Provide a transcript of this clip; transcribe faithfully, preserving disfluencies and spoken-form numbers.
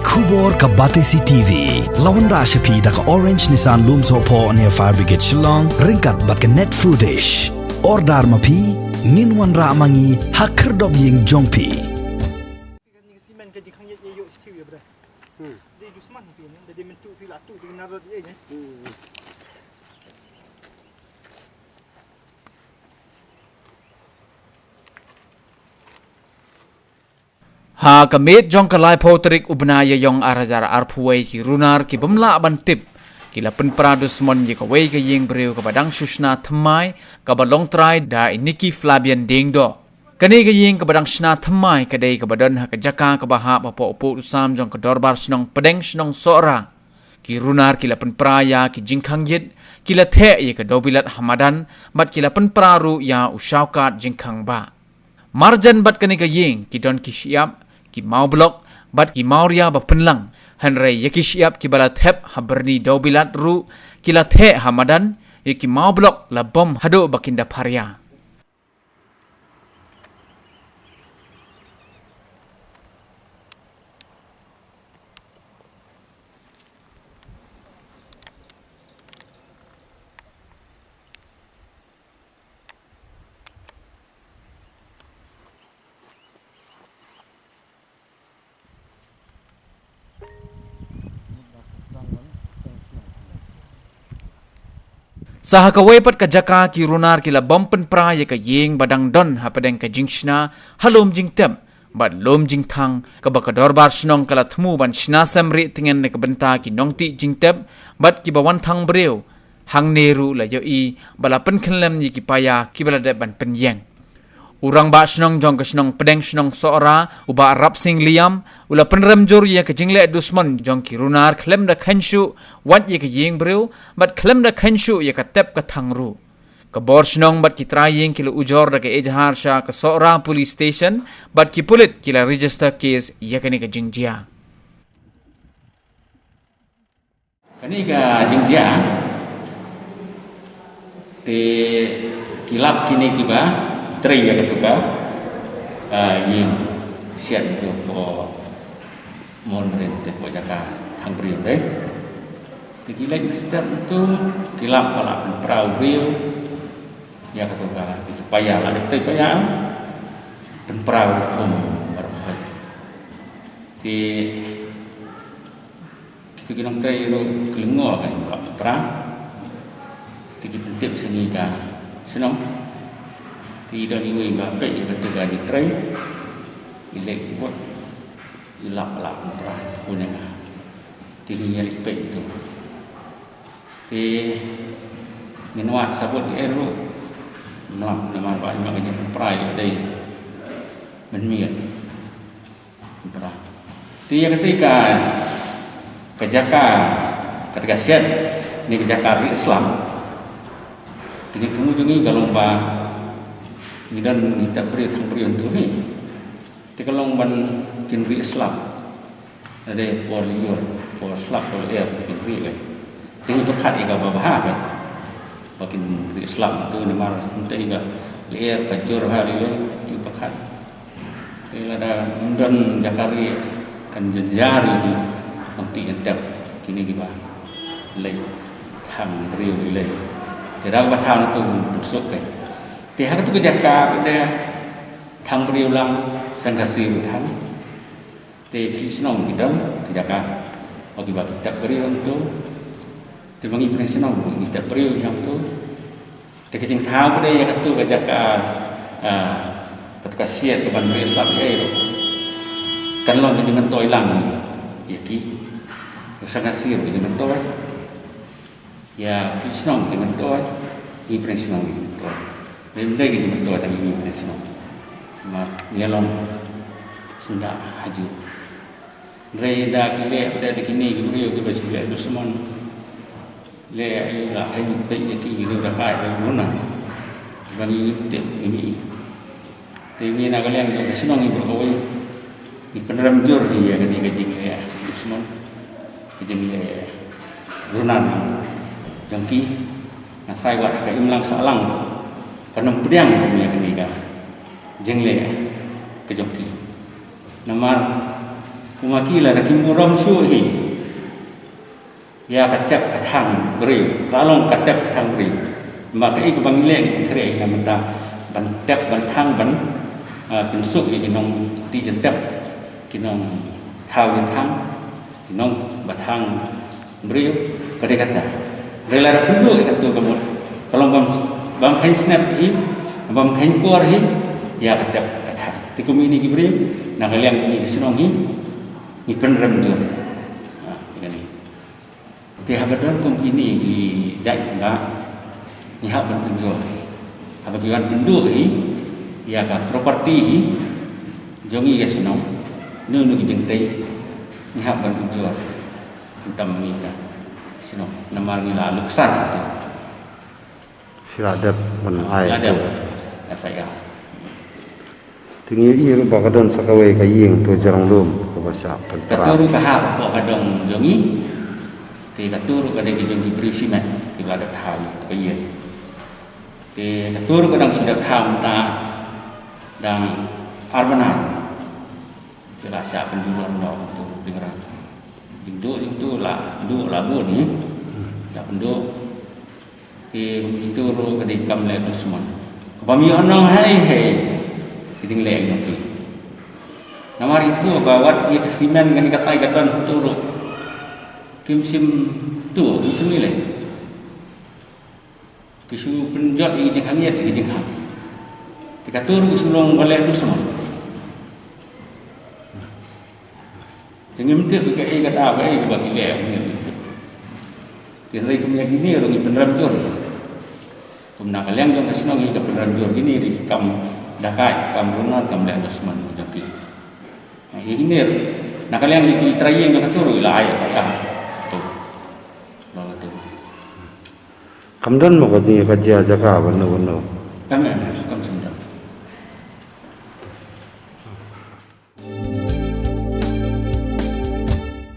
Khubor ka Batesi T V la wanrah sha phi da ka Orange Nissan Lumsohphoh near Fire Brigade Shillong, ryngkat bad ka Net Foodish. Order ma phi, ngin wanrah ma ngi ha khyrdop ïing jong phi. Ha ka miet jong ka laiphew tarik u bnai Ïaïong ar hajar arphew wei, ki runar ki bym lah ban tip ki la pynpra dusmon ïa kawei ka ïing briew kaba dang shu shna thymmai, kaba long trai da i Nicky Flavian Diengdoh. Kane ka ïing kaba dang shna thymmai ka dei kaba don ha ka jaka kaba hap hapoh u pud u sam jong ka Dorbar Shnong Pdeng Shnong Sohra. Ki runar ki la pynpra ïa ki jingkhang ïit, ki la theh ïa ka dewbilat ha madan, bad ki la pynpra ruh ïa u shawkat jingkhang bah. Marjan bad kane ka ïing ki don ki shyiap, ki maw blok bad ki mawria ba pynlang. Hynrei ïa ki shyiap kiba la thep ha byrni dewbilat ruh ki la theh ha madan, ïa ki maw blok la bom haduh ba kin da pharia. Sa ha kawei pat ka jaka ki runar ki la bom pynpra ïa ka ïing ba dang don ha pdeng ka jingshna, ha lum jingtep bad lum jingthang, kaba ka Dorbar Shnong ka la thmu ban shna sem rieh tngen na ka bynta ki nongtih jingtep bad kiba wan thang briew hangne ruh la ïohi ba la pynkhyllem ïa ki paia kiba la dep ban pynïeng. U Rangbah Shnong jong ka Shnong Pdeng Shnong Sohra, u Bah Rapsing Liam, u la pynrem jur ïa ka jingleh dusmon jong ki runar khlem da kheiñ shuh wat ïa ka ïing briew bad khlem da kheiñ shuh ïa ka tep ka thang ruh. Ka bor shnong bad ki trai ïing ki la ujor da ka ejahar sha ka Sohra Police Station bad ki pulit ki la register case ïa kane ka jingjia. Kane ka jingjia te ki lap kine kiba trei ïa katu ka, ah, ïing shet tu hapoh Mon Rin te hapoh jaka thang briew te. Te ki leit na step tu ki lap ba la pynpra u briew ïa katu ka, ki paia la dep tei paia pynpra u khum baroh. Te kitu ki nongtrei ruh ki lyngngoh ka ba pynpra. Te ki pyntip sha ngi ka shnong. Te i don iwei ba peit ïa katu ka jingtrei. I leit i bud i lap lap pynpra pun ïa nga. Te ngi ïa leit peit tu. Te ngin wad sabut ïa ruh. Mlap namar ba i ma ka jingpynpra ïa dei mynmiet. Pynpra. Te ïa kata ka, ka jaka, kata ka shet, ne ka jaka rieh slap. Ka jingthmu jong ngi ka long ba ngi don ngi tep briew thang briew hangtu hi. Te ka long ban kin rieh slap. Lada por lyiur, por slap, por lyer, ba kin rieh kan. Te ngi pyrkhat ïa kaba bha kan. Ba kin rieh slap hangtu namar hangta ïa ka lyer ka jur bha lyiur, te ngi pyrkhat. Te lada ym don jaka rieh kan jynjar ïa ki nongtih nongtep kine kiba leit thang briew lei. Te da kaba thang tu pynsuk kan. Te ha katu ka jaka ba da thang briew lang, seng Khasi ruh thang. Te ki shnong ki don ki jaka ba kiba ki tep briew hangtu. Te ma ngi pdeng shnong ngi tep briew hangtu. Te ka jingthaw ba dei ïa katu ka jaka, ah, katu ka shet kaban rieh slap ïa ruh kan long ka jingmyntoi lang ïa ki. Ka seng Khasi ruh ka jingmyntoi. Ïa ki shnong ki myntoi, ngi pdeng shnong ngi myntoi. Dei, dei ki myntoi tang ngi pdeng shnong. Ma ngi long syndah hajuh. Dei da ki leh, dei da kine ki briew kiba shu leh dusmon. Leh ïa la kai peit ïa ki, ki leh da kai da guna. Ba ngi tip ngi. Te ngi na ka liang jong ka shnong ngi baroh kawei ngi pynrem jur hi ïa kane ka jingleh dusmon, ka jingleh runan jong ki. Nga tharai wat ha ka imlang sahlang kan ym pdiang kum ïa kane ka jingleh ka jong ki. Namar Kumba ki la da ki burom shuh hi ïa ka tep ka thang briew, ka long ka tep ka thang briew. Ma kaei kaba ngi leh ngi pynkhreh na mynta ban tep ban thang ban, ah, pynsuk ïa ki nongtei jingtep, ki nongthaw jingthang, ki nongbathang briew, ka dei kata. Hynrei lada pynduh ïa kato ka mut, ka long bym, bym kheiñ snep hi, bym kheiñ kor hi ïa ka tep ka thang. Te kum ine ki briew na ka liang kane ka shnong hi, ngi pynrem jur. Ha, ïa kane. Te haba don kum kine ki jait ba ngi hap ban ujor. Haba ki wan pynduh hi ïa ka property hi jong ngi ka shnong, no no ki jingtei, ngi hap ban ujor. Khamtam ngi ka shnong, namar ngi la luksan tu. Sila dep ban ai. Sila dep. F I R. Te ngi ïohi ba ka don sa kawei ka ïing to jrong lum kaba shah pynpra. Kato ruh ka hap hapoh ka dong jong ngi. Te kato ruh ka dei ka jong ki briew shimet kiba dep thaw ïa ka ïing. Te kato ruh ka dang shu dep thaw mynta dang ar bnai. Te la shah pynjulor noh kato ruh pyngrang. Jingduh jingduh la duh la bun ïa. La pynduh. Te kumto ruh ka dei kam leh dusmon. Kaba mi ong hei hei. Ki jingleh jong ki. Namar itu ba wat ïa ka simen kane katai ka don tu ruh. Kim shym tu, kim shym leh. Ki shu pynjot ïa ki jinghang ïa ki jinghang. Te kato ruh ki shu long ba leh dusmon. Te ngim tip kaei kata ba ei ba ki leh, ngim tip. Te hynrei kum ïa kine ruh ngi pynrem jur. Kum na ka liang jong ka shnong hi ka pynrem jur kine ruh ki kam dakaid, kam runar, kam leh dusmon jong ki. Ïa kine ruh na ka liang ïa ki trai ïing jong kato ruh la ai F I R. To. Ba kato. Kam don mo ka jingïakajia jaka bano bano. Kam em.